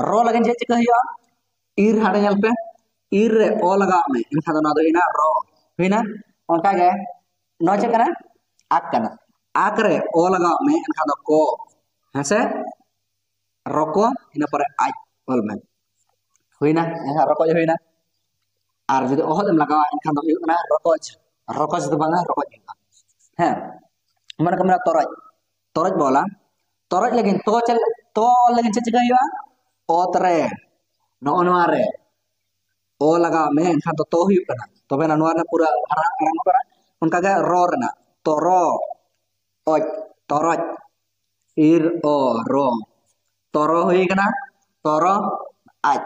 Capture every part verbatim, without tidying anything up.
ᱨᱚ ᱞᱟᱹᱜᱤᱫ ᱪᱮᱫ ᱪᱤᱠᱟᱹ ᱦᱩᱭᱩᱜᱼᱟ? ᱤᱨ ᱦᱟᱸᱰᱮ ᱧᱮᱞ ᱯᱮ, ᱤᱨ ᱨᱮ ᱚ ᱞᱟᱜᱟᱣ ᱢᱮ, ᱮᱱᱠᱷᱟᱱ ᱫᱚ ᱱᱚᱣᱟ ᱫᱚ ᱦᱩᱭᱱᱟ ᱨᱚ᱾ ᱦᱩᱭᱱᱟ? ᱚᱱᱠᱟᱜᱮ ᱱᱚᱣᱟ ᱪᱮᱫ ᱠᱟᱱᱟ? ᱟᱠ ᱠᱟᱱᱟ᱾ ᱟᱠ ᱨᱮ ᱚ ᱞᱟᱜᱟᱣ ᱢᱮ, ᱮᱱᱠᱷᱟᱱ ᱫᱚ ᱠᱚ᱾ ᱦᱮᱸᱥᱮ? ᱨᱚᱠᱚ, ᱤᱱᱟᱹ ᱯᱚᱨᱮ ᱟᱡ ᱚᱞ ᱢᱮ᱾ ᱦᱩᱭᱱᱟ? ᱮᱱᱠᱷᱟᱱ ᱨᱚᱠᱚᱡ ᱦᱩᱭᱱᱟ᱾ ᱟᱨ ᱡᱩᱫᱤ ᱚᱦᱚᱫ ᱮᱢ ᱞᱟᱜᱟᱣᱟ, ᱮᱱᱠᱷᱟᱱ ᱫᱚ ᱦᱩᱭᱩᱜ ᱠᱟᱱᱟ ᱨᱚᱠᱚᱡ᱾ ᱨᱚᱠᱚᱡ ᱫᱚ ᱵᱟᱝᱟ, ᱨᱚᱠᱚᱡ ᱦᱩᱭᱩᱜᱼᱟ᱾ ᱦᱮᱸ, ᱢᱚᱱᱮ ᱠᱟᱜ ᱢᱮ ᱛᱚᱨᱚᱡ, ᱛᱚᱨᱚᱡ ᱵᱚ ᱚᱞᱟ᱾ ᱛᱚᱨᱚᱡ ᱞᱟᱹᱜᱤᱫ ᱛᱚ ᱪᱮᱫ, ᱛᱚ ᱚᱞ ᱞᱟᱹᱜᱤᱫ ᱪᱮᱫ ᱪᱤᱠᱟᱹ ᱦᱩᱭᱩᱜᱼᱟ? ᱚᱛ ᱨᱮ, ᱱᱚᱜᱼᱚ ᱱᱚᱣᱟ ᱨᱮ ᱚ ᱞᱟᱜᱟᱣ ᱢᱮ, ᱮᱱᱠᱷᱟᱱ ᱫᱚ ᱛᱚ ᱦᱩᱭᱩᱜ ᱠᱟᱱᱟ᱾ ᱛᱚᱵᱮ ᱱᱚᱣᱟ ᱨᱮᱱᱟᱜ ᱯᱩᱨᱟᱹ ᱟᱲᱟᱝ ᱟᱲᱟᱝ ᱠᱟᱱᱟ᱾ ᱚᱱᱠᱟᱜᱮ ᱨᱚ ᱨᱮᱱᱟᱜ ᱛᱚᱨᱚ, ᱚᱡ, ᱛᱚᱨᱚᱡ, ᱤᱨ ᱚ ᱨᱚ, ᱛᱚᱨᱚ ᱦᱩᱭ ᱠᱟᱱᱟ, ᱛᱚᱨᱚ ᱟᱡ,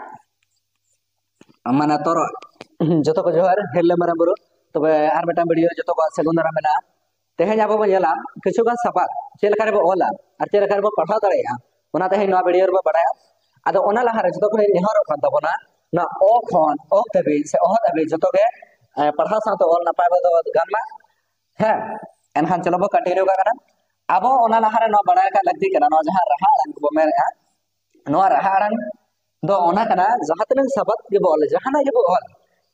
ᱢᱟᱱᱮ ᱛᱚᱨᱚ᱾ ᱡᱚᱛᱚ ᱠᱚ ᱡᱚᱦᱟᱨ, ᱦᱤᱨᱞᱟᱹ ᱢᱟᱨᱟᱝ ᱵᱩᱨᱩ᱾ ᱛᱚᱵᱮ ᱟᱨ ᱢᱤᱫᱴᱟᱝ ᱵᱷᱤᱰᱤᱭᱳ ᱨᱮ ᱡᱚᱛᱚ ᱠᱚᱣᱟᱜ ᱥᱟᱹᱜᱩᱱ ᱫᱟᱨᱟᱢ ᱢᱮᱱᱟᱜᱼᱟ᱾ ᱛᱮᱦᱮᱧ ᱟᱵᱚ ᱵᱚᱱ ᱧᱮᱞᱟ ᱠᱤᱪᱷᱩᱜᱟᱱ ᱥᱟᱯᱟᱵ ᱪᱮᱫ ᱞᱮᱠᱟ ᱨᱮᱵᱚ ᱚᱞᱟ ᱟᱨ ᱪᱮᱫ ᱞᱮᱠᱟ ᱨᱮᱵᱚ ᱯᱟᱲᱦᱟᱣ ᱫᱟᱲᱮᱭᱟᱜᱼᱟ, ᱚᱱᱟ ᱛᱮᱦᱮᱧ ᱱᱚᱣᱟ ᱵᱷᱤᱰᱤᱭᱳ ᱨᱮᱵᱚ ᱵᱟᱲᱟᱭᱟ᱾ ᱟᱫᱚ ᱚᱱᱟ ᱞᱟᱦᱟᱨᱮ ᱡᱚᱛᱚ ᱠᱷᱚᱱ ᱱᱮᱦᱚᱨᱚᱜ ᱠᱟᱱ ᱛᱟᱵᱚᱱᱟ, ᱱᱚᱣᱟ ᱚ ᱠᱷᱚᱱ ᱚ ᱫᱷᱟᱹᱵᱤᱡ ᱥᱮ ᱚᱦᱚ ᱫᱷᱟᱹᱵᱤᱡ ᱡᱚᱛᱚ ᱜᱮ, ᱮ, ᱯᱟᱲᱦᱟᱣ ᱥᱟᱶᱛᱮ ᱚᱞ ᱱᱟᱯᱟᱭ ᱵᱚ ᱫᱚᱦᱚ ᱜᱟᱱ ᱢᱟ᱾ ᱦᱮᱸ, ᱮᱱᱠᱷᱟᱱ ᱪᱚᱞᱚ ᱵᱚ ᱠᱚᱱᱴᱤᱱᱤᱭᱩ ᱠᱟᱜ ᱠᱟᱱᱟ᱾ ᱟᱵᱚ ᱚᱱᱟ ᱞᱟᱦᱟᱨᱮ ᱱᱚᱣᱟ ᱵᱟᱲᱟᱭ ᱠᱟᱜ ᱞᱟᱹᱠᱛᱤ ᱠᱟᱱᱟ, ᱱᱚᱣᱟ ᱡᱟᱦᱟᱸ ᱨᱟᱦᱟ ᱟᱲᱟᱝ ᱵᱚ ᱢᱮᱱᱮᱫᱼᱟ, ᱱᱚᱣᱟ ᱨᱟᱦᱟ ᱟᱲᱟᱝ ᱫᱚ ᱚᱱᱟ ᱠᱟᱱᱟ, ᱡᱟᱦᱟᱸ ᱛᱤᱱᱟᱹᱜ ᱥᱟᱵᱟᱫ ᱜᱮᱵᱚ ᱚᱞ, ᱡᱟᱦᱟᱱᱟᱜ ᱜᱮᱵᱚ ᱚᱞ,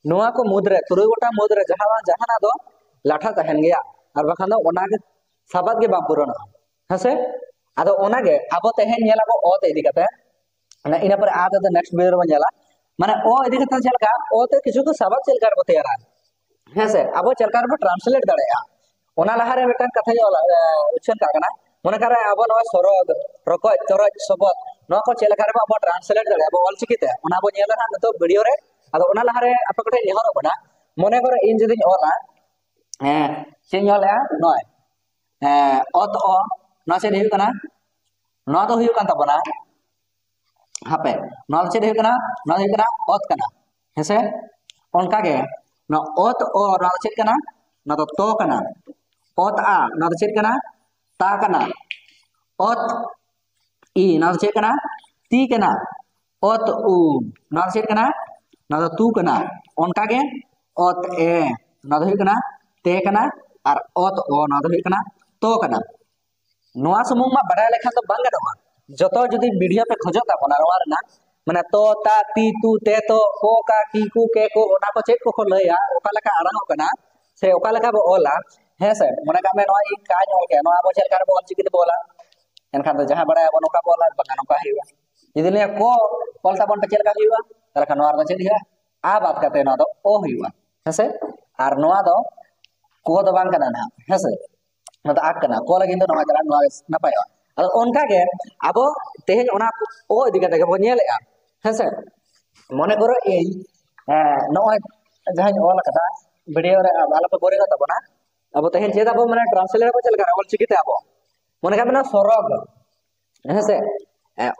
ᱱᱚᱣᱟ ᱠᱚ ᱢᱩᱫᱽᱨᱮ, ᱛᱩᱨᱩᱭ ᱜᱚᱴᱟᱝ ᱢᱩᱫᱽᱨᱮ ᱡᱟᱦᱟᱸ ᱵᱟᱝ ᱡᱟᱦᱟᱱᱟᱜ ᱫᱚ ᱞᱟᱴᱷᱟ ᱛᱟᱦᱮᱱ ᱜᱮᱭᱟ, ᱟᱨ ᱵᱟᱠᱷᱟᱱ ᱫᱚ ᱚᱱᱟᱜᱮ ᱥᱟᱵᱟᱫ ᱜᱮ ᱵᱟᱝ ᱯᱩᱨᱚᱱᱚᱜᱼᱟ᱾ ᱦᱮᱸᱥᱮ? ᱟᱫᱚ ᱚᱱᱟᱜᱮ ᱟᱵᱚ ᱛᱮᱦᱮᱧ ᱧᱮᱞᱟᱵᱚ ᱚ ᱛᱮ ᱤᱫᱤ ᱠᱟᱛᱮ, ᱤᱱᱟᱹ ᱯᱚᱨᱮ ᱟ ᱛᱮᱫᱚ ᱱᱮᱠᱥᱴ ᱵᱷᱤᱰᱤᱭᱳ ᱨᱮᱵᱚᱱ ᱧᱮᱞᱟ᱾ ᱢᱟᱱᱮ ᱚ ᱤᱫᱤ ᱠᱟᱛᱮ ᱪᱮᱫ ᱞᱮᱠᱟ ᱚ ᱛᱮ ᱠᱤᱪᱷᱩ ᱠᱚ ᱥᱟᱵᱟᱫ ᱪᱮᱫ ᱞᱮᱠᱟ ᱨᱮᱵᱚ ᱛᱮᱭᱟᱨᱟ, ᱦᱮᱸ ᱥᱮ, ᱟᱵᱚ ᱪᱮᱫ ᱞᱮᱠᱟ ᱨᱮᱵᱚ ᱴᱨᱟᱱᱥᱞᱮᱴ ᱫᱟᱲᱮᱭᱟᱜᱼᱟ, ᱚᱱᱟ ᱞᱟᱦᱟᱨᱮ ᱢᱤᱫᱴᱟᱝ ᱠᱟᱛᱷᱟᱧ ᱚᱞ, ᱮ, ᱩᱪᱷᱟᱹᱱ ᱠᱟᱜ ᱠᱟᱱᱟ᱾ ᱢᱚᱱᱮ ᱠᱟᱜ ᱢᱮ ᱟᱵᱚ ᱱᱚᱣᱟ ᱥᱚᱨᱚᱫ, ᱨᱚᱠᱚᱡ, ᱛᱚᱨᱚᱡ, ᱥᱚᱵᱚᱫ, ᱱᱚᱣᱟ ᱠᱚ ᱪᱮᱫ ᱞᱮᱠᱟ ᱨᱮᱵᱚ ᱟᱵᱚ ᱴᱨᱟᱱᱥᱞᱮᱴ ᱫᱟᱲᱮᱭᱟᱜᱼᱟ ᱟᱵᱚ ᱚᱞᱪᱤᱠᱤ ᱛᱮ, ᱚᱱᱟ ᱵᱚ ᱧᱮᱞᱟ ᱦᱟᱸᱜ ᱱᱤᱛᱚᱜ ᱵᱷᱤᱰᱤᱭᱳ ᱨᱮ᱾ ᱟᱫᱚ ᱚᱱᱟ ᱞᱟᱦᱟᱨᱮ ᱟᱯᱮ ᱠᱚᱴᱷᱮᱱ ᱱᱮᱦᱚᱨᱚᱜ ᱠᱟᱱᱟ, ᱢᱚᱱᱮ ᱠᱚᱨᱮ ᱤᱧ ᱡᱩᱫᱤᱧ ᱚᱞᱟ, ᱦᱮᱸ, ᱪᱮᱫ ᱤᱧ ᱚᱞᱮᱜᱼᱟ? ᱱᱚᱜᱼᱚᱭ, ᱦᱮᱸ, ᱚᱛ ᱚ, ᱱᱚᱣᱟ ᱪᱮᱫ ᱦᱩᱭᱩᱜ ᱠᱟᱱᱟ? ᱱᱚᱣᱟ ᱫᱚ ᱦᱩᱭᱩᱜ ᱠᱟᱱ ᱛᱟᱵᱚᱱᱟ, ᱦᱟᱯᱮ, ᱱᱚᱣᱟ ᱫᱚ ᱪᱮᱫ ᱦᱩᱭᱩᱜ ᱠᱟᱱᱟ? ᱱᱚᱣᱟ ᱫᱚ ᱦᱩᱭᱩᱜ ᱠᱟᱱᱟ ᱚᱛ ᱠᱟᱱᱟ, ᱦᱮᱸᱥᱮ? ᱚᱱᱠᱟᱜᱮ ᱱᱚᱣᱟ ᱚᱛ ᱚ, ᱱᱚᱣᱟ ᱫᱚ ᱪᱮᱫ ᱠᱟᱱᱟ? ᱱᱚᱣᱟ ᱫᱚ ᱛᱚ ᱠᱟᱱᱟ᱾ ᱚᱛ ᱟ, ᱱᱚᱣᱟ ᱫᱚ ᱪᱮᱫ ᱠᱟᱱᱟ? ᱛᱟ ᱠᱟᱱᱟ᱾ ᱚᱛ ᱤ, ᱱᱚᱣᱟ ᱫᱚ ᱪᱮᱫ ᱠᱟᱱᱟ? ᱛᱤ ᱠᱟᱱᱟ᱾ ᱚᱛ ᱩ, ᱱᱚᱣᱟ ᱫᱚ ᱪᱮᱫ ᱠᱟᱱᱟ? ᱱᱚᱣᱟ ᱫᱚ ᱛᱩ ᱠᱟᱱᱟ᱾ ᱚᱱᱠᱟᱜᱮ ᱚᱛ ᱮ, ᱱᱚᱣᱟ ᱫᱚ ᱦᱩᱭᱩᱜ ᱠᱟᱱᱟ ᱛᱮ ᱠᱟᱱᱟ᱾ ᱟᱨ ᱚᱛ ᱚ, ᱱᱚᱣᱟ ᱫᱚ ᱦᱩᱭᱩᱜ ᱠᱟᱱᱟ ᱛᱚ ᱠᱟᱱᱟ᱾ ᱱᱚᱣᱟ ᱥᱩᱢᱩᱝ ᱢᱟ ᱵᱟᱰᱟᱭ ᱞᱮᱠᱷᱟᱱ ᱫᱚ ᱵᱟᱝ ᱜᱟᱱᱚᱜᱼᱟ᱾ ᱡᱚᱛᱚ ᱡᱩᱫᱤ ᱵᱷᱤᱰᱤᱭᱳ ᱯᱮ ᱠᱷᱚᱡᱚᱜ ᱛᱟᱵᱚᱱᱟ ᱱᱚᱣᱟ ᱨᱮᱱᱟᱜ, ᱢᱟᱱᱮ ᱛᱚ, ᱛᱟ, ᱛᱤ, ᱛᱩ, ᱛᱮ, ᱛᱚ, ᱠᱚ, ᱠᱟ, ᱠᱤ, ᱠᱩ, ᱠᱮ, ᱠᱚ, ᱚᱱᱟ ᱠᱚ ᱪᱮᱫ ᱠᱚᱠᱚ ᱞᱟᱹᱭᱟ, ᱚᱠᱟ ᱞᱮᱠᱟ ᱟᱲᱟᱝᱚᱜ ᱠᱟᱱᱟ, ᱥᱮ ᱚᱠᱟ ᱞᱮᱠᱟ ᱵᱚ ᱚᱞᱟ, ᱦᱮᱸ ᱥᱮ? ᱢᱚᱱᱮ ᱠᱟᱜ ᱢᱮ ᱱᱚᱣᱟ ᱤᱧ ᱠᱟᱧ ᱚᱞ ᱠᱮᱜᱼᱟ, ᱱᱚᱣᱟ ᱟᱵᱚ ᱪᱮᱫ ᱞᱮᱠᱟ ᱨᱮᱵᱚ ᱚᱞ ᱪᱤᱠᱤ ᱛᱮᱵᱚ ᱚᱞᱟ? ᱮᱱᱠᱷᱟᱱ ᱫᱚ ᱡᱟᱦᱟᱸ ᱵᱟᱲᱟᱭ ᱟᱵᱚ ᱱᱚᱝᱠᱟ ᱵᱚ ᱚᱞᱟ, ᱵᱟᱝᱟ ᱱᱚᱝᱠᱟ ᱦᱩᱭᱩᱜᱼᱟ᱾ ᱡᱩᱫᱤ ᱱᱤᱭᱟᱹ ᱠᱚ ᱚᱞ ᱛᱟᱵᱚᱱ ᱯᱮ ᱪᱮᱫ ᱞᱮᱠᱟ ᱦᱩᱭᱩᱜᱼᱟ? ᱛᱟᱦᱚᱞᱮ ᱠᱷᱟᱱ ᱱᱚᱣᱟ ᱨᱮᱫᱚ ᱪᱮᱫ ᱦᱩᱭᱩᱜᱼᱟ? ᱟ ᱵᱟᱫ ᱠᱟᱛᱮ ᱱᱚᱣᱟ ᱫᱚ ᱚ ᱦᱩᱭᱩᱜᱼᱟ, ᱦᱮᱸ ᱥᱮ? ᱟᱨ ᱱᱚᱣᱟ ᱫᱚ ᱠᱚ ᱫᱚ ᱵᱟᱝ ᱠᱟᱱᱟ ᱱᱟᱦᱟᱜ, ᱦᱮᱸ ᱥᱮ? ᱱᱚᱣᱟ ᱫᱚ ᱟᱠ ᱠᱟᱱᱟ, ᱠᱚ ᱞᱟᱹᱜᱤᱫ ᱫᱚ ᱱᱚᱣᱟ ᱠᱟᱱᱟ, ᱱᱚᱣᱟ ᱜᱮ ᱱᱟᱯᱟᱭᱚᱜᱼᱟ᱾ ᱟᱫᱚ ᱚᱱᱠᱟ ᱜᱮ ᱟᱵᱚ ᱛᱮᱦᱮᱧ ᱚᱱᱟ ᱚ ᱤᱫᱤ ᱠᱟᱛᱮ ᱜᱮᱵᱚᱱ ᱧᱮᱞᱮᱜᱼᱟ, ᱦᱮᱸ ᱥᱮ? ᱢᱚᱱᱮ ᱠᱚᱨᱚ ᱤᱧ, ᱮᱸ, ᱱᱚᱜᱼᱚᱭ ᱡᱟᱦᱟᱸᱧ ᱚᱞ ᱟᱠᱟᱫᱟ ᱵᱷᱤᱰᱤᱭᱳ ᱨᱮ, ᱟᱞᱚᱯᱮ ᱵᱳᱨᱤᱝᱚᱜ ᱛᱟᱵᱚᱱᱟ᱾ ᱟᱵᱚ ᱛᱮᱦᱮᱧ ᱪᱮᱫ ᱟᱵᱚ ᱢᱟᱱᱮ ᱴᱨᱟᱱᱥᱞᱮᱴ ᱟᱵᱚ ᱪᱮᱫ ᱞᱮᱠᱟ ᱨᱮ ᱚᱞ ᱪᱤᱠᱤ ᱛᱮ ᱟᱵᱚ, ᱢᱚᱱᱮ ᱠᱟᱜ ᱢᱮ ᱱᱚᱣᱟ ᱥᱚᱨᱚᱜ, ᱦᱮᱸ ᱥᱮ? ᱮᱸ,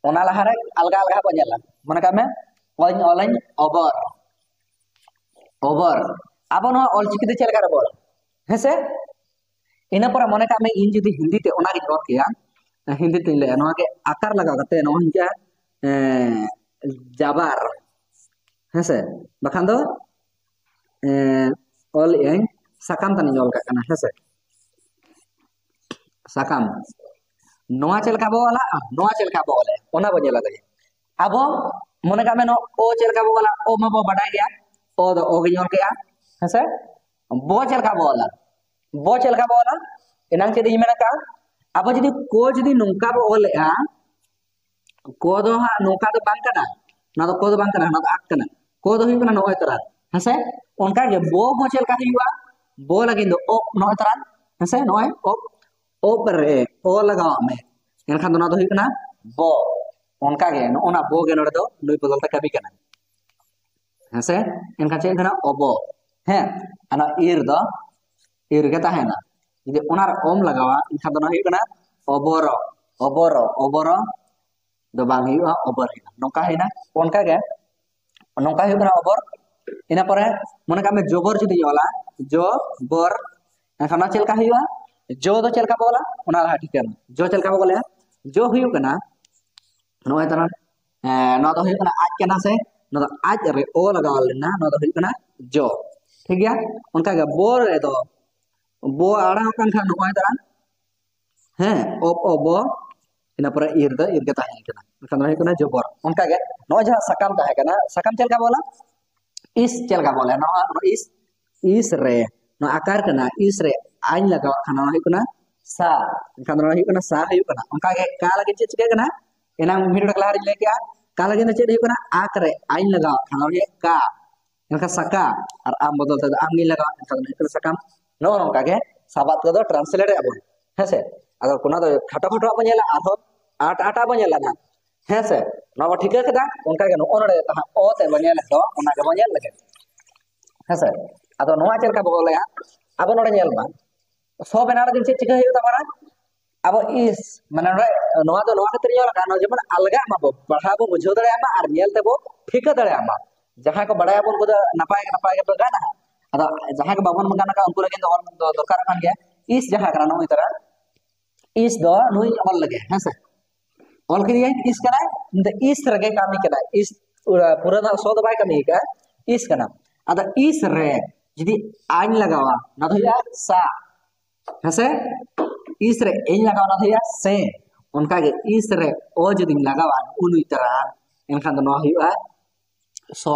ᱚᱱᱟ ᱞᱟᱦᱟᱨᱮ ᱟᱞᱜᱟ ᱟᱞᱜᱟ ᱵᱚᱱ ᱧᱮᱞᱟ᱾ ᱢᱚᱱᱮ ᱠᱟᱜ ᱢᱮ ᱚᱧ ᱚᱞᱟᱹᱧ ᱚᱵᱚᱨ, ᱚᱵᱚᱨ᱾ ᱟᱵᱚ ᱱᱚᱣᱟ ᱚᱞ ᱪᱤᱠᱤ ᱛᱮ ᱪᱮᱫ ᱞᱮᱠᱟ ᱨᱮᱵᱚ ᱚᱞᱟ? ᱦᱮᱸ ᱥᱮ? ᱤᱱᱟᱹ ᱯᱚᱨᱮ ᱢᱚᱱᱮ ᱠᱟᱜ ᱢᱮ ᱤᱧ ᱡᱩᱫᱤ ᱦᱤᱱᱫᱤ ᱛᱮ ᱚᱱᱟᱜᱤᱧ ᱚᱞ ᱠᱮᱭᱟ, ᱦᱤᱱᱫᱤ ᱛᱮᱧ ᱞᱟᱹᱭᱟ, ᱱᱚᱣᱟ ᱜᱮ ᱟᱠᱟᱨ ᱞᱟᱜᱟᱣ ᱠᱟᱛᱮ ᱱᱚᱣᱟ ᱦᱤᱡᱩᱜᱼᱟ, ᱮᱸ, ᱡᱟᱵᱟᱨ, ᱦᱮᱸ ᱥᱮ? ᱵᱟᱠᱷᱟᱱ ᱫᱚ, ᱮᱸ, ᱚᱞ ᱮᱜᱼᱟᱹᱧ, ᱥᱟᱠᱟᱢ ᱛᱟᱱᱤᱧ ᱚᱞ ᱠᱟᱜ ᱠᱟᱱᱟ, ᱦᱮᱸ ᱥᱮ? ᱥᱟᱠᱟᱢ᱾ ᱱᱚᱣᱟ ᱪᱮᱫ ᱞᱮᱠᱟ ᱵᱚ ᱚᱞᱟ? ᱱᱚᱣᱟ ᱪᱮᱫ ᱞᱮᱠᱟ ᱵᱚ ᱚᱞᱟ? ᱚᱱᱟ ᱵᱚ ᱧᱮᱞᱟ ᱛᱮᱦᱮᱧ᱾ ᱟᱵᱚ ᱢᱚᱱᱮ ᱠᱟᱜ ᱢᱮ ᱱᱚᱣᱟ ᱚ ᱪᱮᱫ ᱞᱮᱠᱟ ᱵᱚ ᱚᱞᱟ? ᱚ ᱢᱟᱵᱚ ᱵᱟᱰᱟᱭ ᱜᱮᱭᱟ, ᱚ ᱫᱚ ᱚ ᱜᱤᱧ ᱚᱞ ᱠᱮᱜᱼᱟ, ᱦᱮᱸ ᱥᱮ? ᱵᱚ ᱪᱮᱫ ᱞᱮᱠᱟ ᱵᱚ ᱚᱞᱟ? ᱵᱚ ᱪᱮᱫ ᱞᱮᱠᱟ ᱵᱚ ᱚᱞᱟ? ᱮᱱᱟᱝ ᱪᱮᱫ ᱤᱧ ᱢᱮᱱ ᱠᱟᱜᱼᱟ? ᱟᱵᱚ ᱡᱩᱫᱤ ᱠᱚ ᱡᱩᱫᱤ ᱱᱚᱝᱠᱟ ᱵᱚ ᱚᱞᱮᱜᱼᱟ, ᱠᱚ ᱫᱚ ᱦᱟᱸᱜ ᱱᱚᱝᱠᱟ ᱫᱚ ᱵᱟᱝ ᱠᱟᱱᱟ, ᱱᱚᱣᱟ ᱫᱚ ᱠᱚ ᱫᱚ ᱵᱟᱝ ᱠᱟᱱᱟ, ᱱᱚᱣᱟ ᱫᱚ ᱟᱠ ᱠᱟᱱᱟ᱾ ᱠᱚ ᱫᱚ ᱦᱩᱭᱩᱜ ᱠᱟᱱᱟ ᱱᱚᱜᱼᱚᱭ ᱛᱚᱨᱟ, ᱦᱮᱸ ᱥᱮ? ᱚᱱᱠᱟ ᱜᱮ ᱵᱚ ᱦᱚᱸ ᱪᱮᱫ ᱞᱮᱠᱟ ᱦᱩᱭᱩᱜᱼᱟ? ᱵᱚ ᱞᱟᱹᱜᱤᱫ ᱫᱚ ᱚ, ᱱᱚᱜᱼᱚᱭ ᱛᱚᱨᱟ, ᱦᱮᱸ ᱥᱮ? ᱱᱚᱜᱼᱚᱭ ᱚ, ᱚ ᱨᱮ ᱚ ᱞᱟᱜᱟᱣᱟᱜ ᱢᱮ, ᱮᱱᱠᱷᱟᱱ ᱫᱚ ᱱᱚᱣᱟ ᱫᱚ ᱦᱩᱭᱩᱜ ᱠᱟᱱᱟ ᱵᱚ᱾ ᱚᱱᱠᱟ ᱜᱮ ᱱᱚᱜᱼᱚ ᱱᱟ ᱵᱚ ᱜᱮ ᱱᱚᱰᱮ ᱫᱚ ᱱᱩᱭ ᱵᱚᱫᱚᱞ ᱛᱮ ᱠᱟᱹᱢᱤ ᱠᱟᱱᱟ, ᱦᱮᱸ ᱥᱮ? ᱮᱱᱠᱷᱟᱱ ᱪᱮᱫ ᱠᱟᱱᱟ? ᱚᱵᱚ᱾ ᱦᱮᱸ, ᱚᱱᱟ ᱤᱨ ᱫᱚ ᱤᱨ ᱜᱮ ᱛᱟᱦᱮᱱᱟ᱾ ᱡᱩᱫᱤ ᱚᱱᱟ ᱨᱮ ᱚᱢ ᱞᱟᱜᱟᱣᱟ, ᱮᱱᱠᱷᱟᱱ ᱫᱚ ᱱᱚᱣᱟ ᱦᱩᱭᱩᱜ ᱠᱟᱱᱟ ᱚᱵᱚᱨᱚ, ᱚᱵᱚᱨᱚ, ᱚᱵᱚᱨᱚ ᱫᱚ ᱵᱟᱝ ᱦᱩᱭᱩᱜᱼᱟ, ᱚᱵᱚᱨ ᱦᱩᱭᱩᱜᱼᱟ᱾ ᱱᱚᱝᱠᱟ ᱦᱩᱭᱱᱟ᱾ ᱚᱱᱠᱟ ᱜᱮ, ᱱᱚᱝᱠᱟ ᱦᱩᱭᱩᱜ ᱠᱟᱱᱟ ᱚᱵᱚᱨ᱾ ᱤᱱᱟᱹ ᱯᱚᱨᱮ ᱢᱚᱱᱮ ᱠᱟᱜ ᱢᱮ ᱡᱚᱵᱚᱨ ᱡᱩᱫᱤᱧ ᱚᱞᱟ, ᱡᱚ, ᱵᱚᱨ, ᱮᱱᱠᱷᱟᱱ ᱚᱱᱟ ᱪᱮᱫ ᱞᱮᱠᱟ ᱦᱩᱭᱩᱜᱼᱟ? ᱡᱚ ᱫᱚ ᱪᱮᱫ ᱞᱮᱠᱟ ᱵᱚ ᱚᱞᱟ? ᱚᱱᱟ ᱞᱟᱦᱟ ᱴᱷᱤᱠᱟᱹ ᱢᱮ᱾ ᱡᱚ ᱪᱮᱫ ᱞᱮᱠᱟ ᱵᱚ ᱚᱞᱟ? ᱡᱚ ᱦᱩᱭᱩᱜ ᱠᱟᱱᱟ, ᱱᱚᱜᱼᱚᱭ ᱛᱟᱦᱮᱱᱟ, ᱮᱸ, ᱱᱚᱣᱟ ᱫᱚ ᱦᱩᱭᱩᱜ ᱠᱟᱱᱟ ᱟᱡ ᱠᱟᱱᱟ ᱥᱮ? ᱱᱚᱣᱟ ᱫᱚ ᱟᱡ ᱨᱮ ᱚ ᱞᱟᱜᱟᱣ ᱞᱮᱱᱟ, ᱱᱚᱣᱟ ᱫᱚ ᱦᱩᱭᱩᱜ ᱠᱟᱱᱟ ᱡᱚ᱾ ᱴᱷᱤᱠ ᱜᱮᱭᱟ? ᱚᱱᱠᱟ ᱜᱮ ᱵᱚ ᱨᱮᱫᱚ, ᱵᱚ ᱟᱲᱟᱝ ᱠᱟᱱ ᱠᱷᱟᱱ ᱱᱚᱜᱼᱚᱭ ᱛᱟᱦᱮᱱᱟ, ᱦᱮᱸ, ᱚᱵ, ᱚ, ᱵᱚ, ᱤᱱᱟᱹ ᱯᱚᱨᱮ ᱤᱨ ᱫᱚ ᱤᱨ ᱜᱮ ᱛᱟᱦᱮᱸ ᱠᱟᱱᱟ, ᱢᱮᱱᱠᱷᱟᱱ ᱱᱚᱣᱟ ᱦᱩᱭᱩᱜ ᱠᱟᱱᱟ ᱡᱚᱵᱚᱨ᱾ ᱚᱱᱠᱟᱜᱮ ᱱᱚᱜᱼᱚᱭ ᱡᱟᱦᱟᱸ ᱥᱟᱠᱟᱢ ᱛᱟᱦᱮᱸ ᱠᱟᱱᱟ, ᱥᱟᱠᱟᱢ ᱪᱮᱫ ᱞᱮᱠᱟ ᱵᱚᱞᱟ? ᱤᱥ ᱪᱮᱫ ᱞᱮᱠᱟ ᱵᱚᱞᱟ? ᱱᱚᱣᱟ ᱱᱚᱣᱟ ᱤᱥ, ᱤᱥ ᱨᱮ, ᱱᱚᱣᱟ ᱟᱠᱟᱨ ᱠᱟᱱᱟ, ᱤᱥ ᱨᱮ ᱟᱧ ᱞᱟᱜᱟᱣᱟᱜ ᱠᱷᱟᱱ ᱱᱚᱣᱟ ᱦᱩᱭᱩᱜ ᱠᱟᱱᱟ ᱥᱟ, ᱮᱱᱠᱷᱟᱱ ᱱᱚᱣᱟ ᱦᱩᱭᱩᱜ ᱠᱟᱱᱟ ᱥᱟ ᱦᱩᱭᱩᱜ ᱠᱟᱱᱟ᱾ ᱚᱱᱠᱟᱜᱮ ᱠᱟ ᱞᱟᱹᱜᱤᱫ ᱪᱮᱫ ᱪᱤᱠᱟᱹᱜ ᱠᱟᱱᱟ? ᱮᱱᱟᱝ ᱢᱤᱫ ᱰᱚᱸᱰᱮᱠ ᱞᱟᱦᱟ ᱨᱤᱧ ᱞᱟᱹᱭ ᱠᱮᱜᱼᱟ, ᱠᱟ ᱞᱟᱹᱜᱤᱫ ᱫᱚ ᱪᱮᱫ ᱦᱩᱭᱩᱜ ᱠᱟᱱᱟ? ᱟᱠ ᱨᱮ ᱟᱧ ᱞᱟᱜᱟᱣᱟᱜ ᱠᱷᱟᱱ ᱱᱚᱣᱟ ᱦᱩᱭᱩᱜ ᱠᱟ, ᱮᱱᱠᱷᱟᱱ ᱥᱟᱠᱟ, ᱟᱨ ᱟᱢ ᱵᱚᱫᱚᱞ ᱛᱮᱫᱚ ᱟᱢ ᱜᱤᱧ ᱞᱟᱜᱟᱣᱟ, ᱮᱱᱠᱷᱟᱱ ᱫᱚ ᱦᱩᱭᱩᱜ ᱠᱟᱱᱟ ᱥᱟᱠᱟᱢ᱾ ᱱᱚᱜᱼᱚ ᱱᱚᱝᱠᱟ ᱜᱮ ᱥᱟᱵᱟᱫ ᱠᱚᱫᱚ ᱴᱨᱟᱱᱥᱞᱮᱴ ᱮᱫ ᱟᱵᱚᱱ, ᱦᱮᱸ ᱥᱮ? ᱟᱫᱚ ᱚᱱᱟ ᱫᱚ ᱠᱷᱟᱴᱚ ᱠᱷᱟᱴᱚ ᱵᱚᱱ ᱧᱮᱞᱟ, ᱟᱨᱦᱚᱸ ᱟᱴ ᱟᱴ ᱵᱚᱱ ᱧᱮᱞᱟ ᱱᱟᱦᱟᱜ, ᱦᱮᱸ ᱥᱮ? ᱱᱚᱣᱟ ᱵᱚᱱ ᱴᱷᱤᱠᱟᱹ ᱠᱮᱫᱟ, ᱚᱱᱠᱟ ᱜᱮ ᱱᱚᱜᱼᱚ ᱱᱚᱰᱮ ᱡᱟᱦᱟᱸ ᱚ ᱛᱮ ᱵᱚᱱ ᱧᱮᱞᱮᱫ ᱫᱚ, ᱚᱱᱟ ᱜᱮᱵᱚᱱ ᱧᱮᱞ ᱞᱮᱜᱮ, ᱦᱮᱸ ᱥᱮ? ᱟᱫᱚ ᱱᱚᱣᱟ ᱪᱮᱫ ᱞᱮᱠᱟ ᱵᱚ ᱚᱞᱮᱜᱼᱟ? ᱟᱵᱚ ᱱᱚᱰᱮ ᱧᱮᱞ ᱢᱟ, ᱥᱚ ᱵᱮᱱᱟᱣ ᱞᱟᱹᱜᱤᱫ ᱪᱮᱫ ᱪᱤᱠᱟᱹ ᱦᱩᱭᱩᱜ ᱛᱟᱵᱚᱱᱟ? ᱟᱵᱚ ᱤᱥ, ᱢᱟᱱᱮ ᱱᱚᱰᱮ ᱱᱚᱣᱟ ᱫᱚ ᱱᱚᱣᱟ ᱠᱷᱟᱹᱛᱤᱨ ᱧᱮᱞ ᱟᱠᱟᱱᱟ, ᱡᱮᱢᱚᱱ ᱟᱞᱜᱟᱜ ᱢᱟᱵᱚ, ᱯᱟᱲᱦᱟᱣ ᱵᱚ ᱵᱩᱡᱷᱟᱹᱣ ᱫᱟᱲᱮᱭᱟᱜ ᱢᱟ ᱟᱨ ᱧᱮᱞ ᱛᱮᱵᱚ ᱴᱷᱤᱠᱟᱹ ᱫᱟᱲᱮᱭᱟᱜ ᱢᱟ᱾ ᱡᱟᱦᱟᱸᱭ ᱠᱚ ᱵᱟᱲᱟᱭᱟ ᱵᱚᱱ, ᱩᱱᱠᱩ ᱫᱚ ᱱᱟᱯᱟᱭ ᱜᱮ, ᱱᱟᱯᱟᱭ ᱜᱮ ᱜᱟᱱᱟ᱾ ᱟᱫᱚ ᱡᱟᱦᱟᱸᱭ ᱠᱚ ᱵᱟᱵᱚᱱ ᱜᱟᱱ ᱟᱠᱟᱫ, ᱩᱱᱠᱩ ᱞᱟᱹᱜᱤᱫ ᱫᱚ ᱚᱞ ᱫᱚ ᱫᱚᱨᱠᱟᱨᱚᱜ ᱠᱟᱱ ᱜᱮᱭᱟ᱾ ᱤᱥ ᱡᱟᱦᱟᱸ ᱠᱟᱱᱟ, ᱱᱩᱭ ᱛᱟᱨᱟ ᱤᱥ ᱫᱚ ᱱᱩᱭ ᱚᱞ ᱞᱮᱜᱮ, ᱦᱮᱸ ᱥᱮ? ᱚᱞ ᱠᱮᱫᱮᱭᱟᱹᱧ, ᱤᱥ ᱠᱟᱱᱟᱭ, ᱤᱧ ᱫᱚ ᱤᱥ ᱨᱮᱜᱮ ᱠᱟᱹᱢᱤ ᱠᱟᱱᱟᱭ᱾ ᱤᱥ, ᱯᱩᱨᱟᱹ, ᱯᱩᱨᱟᱹ ᱫᱚ ᱥᱚ ᱫᱚ ᱵᱟᱭ ᱠᱟᱹᱢᱤ ᱟᱠᱟᱫᱼᱟ, ᱤᱥ ᱠᱟᱱᱟ᱾ ᱟᱫᱚ ᱤᱥ ᱨᱮ ᱡᱩᱫᱤ ᱟᱧ ᱞᱟᱜᱟᱣᱟ, ᱚᱱᱟ ᱫᱚ ᱦᱩᱭᱩᱜᱼᱟ ᱥᱟ, ᱦᱮᱸ ᱥᱮ? ᱤᱥ ᱨᱮ ᱮᱧ ᱞᱟᱜᱟᱣᱟ, ᱚᱱᱟ ᱫᱚ ᱦᱩᱭᱩᱜᱼᱟ ᱥᱮ᱾ ᱚᱱᱠᱟᱜᱮ ᱤᱥ ᱨᱮ ᱚ ᱡᱩᱫᱤᱧ ᱞᱟᱜᱟᱣᱟ, ᱩᱱᱩᱭ ᱛᱟᱨᱟ, ᱮᱱᱠᱷᱟᱱ ᱫᱚ ᱱᱚᱣᱟ ᱦᱩᱭᱩᱜᱼᱟ ᱥᱚ᱾